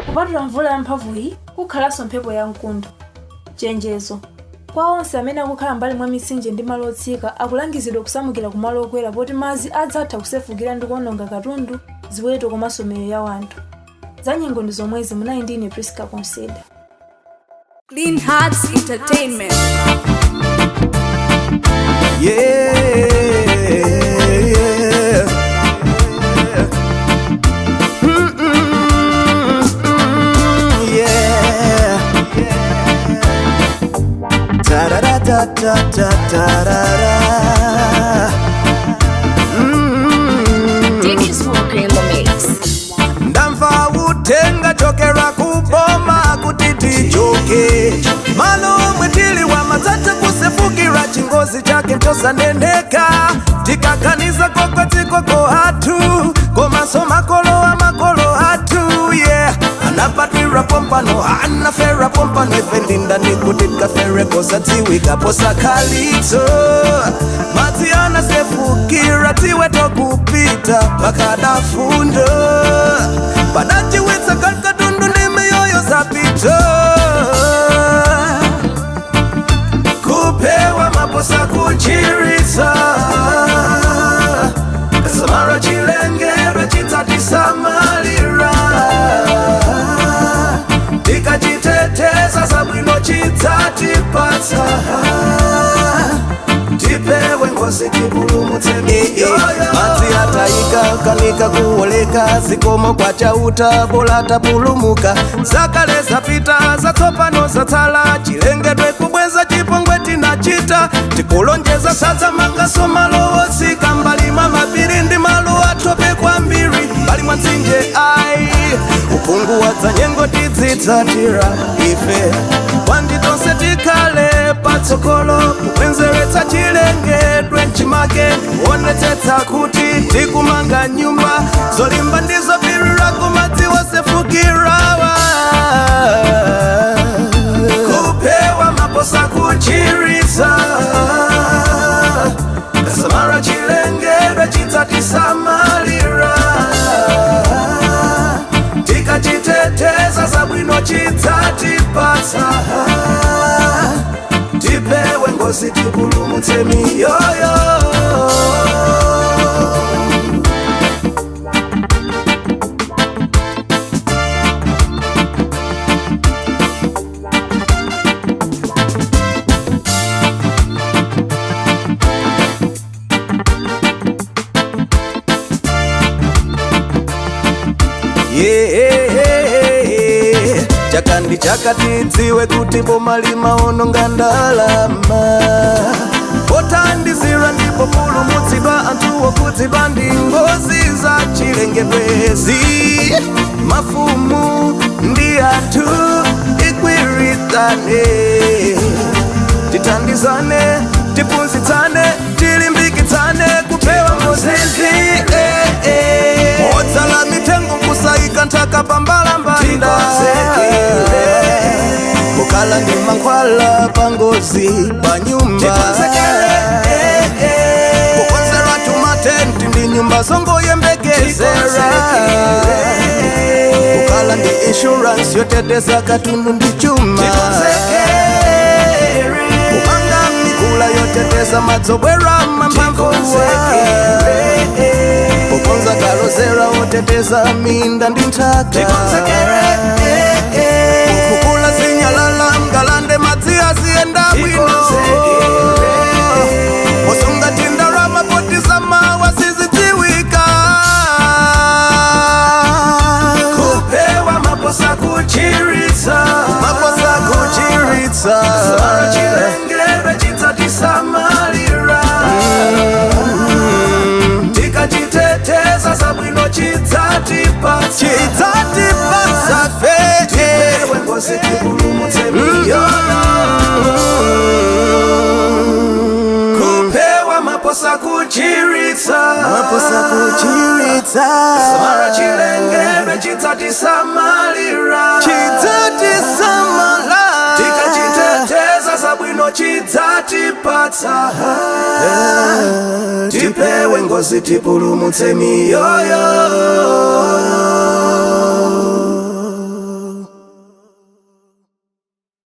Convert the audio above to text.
Kupatula mvula yamphamvuyi, kukhalanso mphepo yamkuntho. Chenjezo: kwa onse amene akukhala mbali mwa mitsinje ndi malo otsika, akulangizidwa kusamukira kumalo okwera, poti madzi adzatha kusefukira ndi kuwononga katundu, ziweto komanso miyoyo ya anthu. Za nyengo ndi zomwezi. Munali ndi ine, Priska Conseda. Clean Hearts Entertainment. Yeah. Yeah. Ta-da-da-da-da-da-da-da. Dickies Walker in the mix. Ndamva utenga chokera kuboma kuti tichoke malo omwe tili, wamadzatha kusefukira, chingozi chake nchosaneneka. Tikaganiza kokwetsikoko athu komanso makolo a makolo athu, yeah, anapatwira pompano, anafera pompano. Ife ndindani kuti tikafere kosadziwika? Posakhalitso madzi anasefukira, tiwe tokupita pakadafundo padachiwitsa katundu ndi miyoyo zapita. Kupewa maposa kuchiritsa, samara chilengedwe chidzatisamalira. Tikachiteteza, zabwino chidzatipatsa. Tipewe ngozi, tipulumutse miyoyo. Madzi atayika kanika kuoleka, zikomo kwa Chauta, bola tapulumuka. Zakale zapita, zatsopano zatsala, chilengedwe kubweza chipongwe tinachita. Tikulonjeza sadzamangaso malo otsika mbali mwa mapiri ndi malo atope kwambiri mbali mwa mtsinje ai. Uphungu wa dzanyengo tidzitsatira ife, bwanji tonse tikhale patsogolo kubwenzeretsa chilengedwe mchimake, kuonetsetsa kuti tikumanga nyumba zolimba ndizopirira kumadzi osefukirawa. Kupewa maposa kuchiritsa, kasamara chilengedwe chidzatisamalira. Tikachiteteza, zabwino chidzatipatsa. Tipewe ngozi, tipulumutse miyoyo. Yeah. Chaka ndi chaka tidziwe kuti boma limaononga ndalama pothandizira ndipo pulumutsidwa anthu okhudzidwa ndi ngozi za chilengedwezi. Mafumu ndi anthu igwirizane, tithandizane, tiphunzitsane, tilimbikitsane kupewa ngozizi, eh, eh. Odzala mitengo, nkusayika nthaka pambalambanda, kukhala ndi mankhwala pangozi pa nyumba, kukonzera tumatenti ndi nyumba zongoyembekezera, kukhala ndi insurance yoteteza katundu ndi chuma, kupanga mikula yoteteza madzobwera mamphamvu, kukonza kalozera oteteza minda ndi nthaka, kukula zinyalala mgalande madzi aziyenda bwino, posunga tindalama poti zamawa sizidziwika. Kupewa maposa kuchiritsa, maposa kuchiritsa, chilengedwe chidzatisamalira. Tikachiteteza, zabwino chidzatipatsa, chidzatipatsa fe. Tipewe ngozi, tipulumutse miyoyo. Kupewa maposa kuchiritsa, maposa kuchiritsa, samara chilengedwe chidzatisamalira, chidzatisamala. Tikachiteteza, zabwino chidzatipatsa. Tipewe ngozi, tipulumutse miyoyo.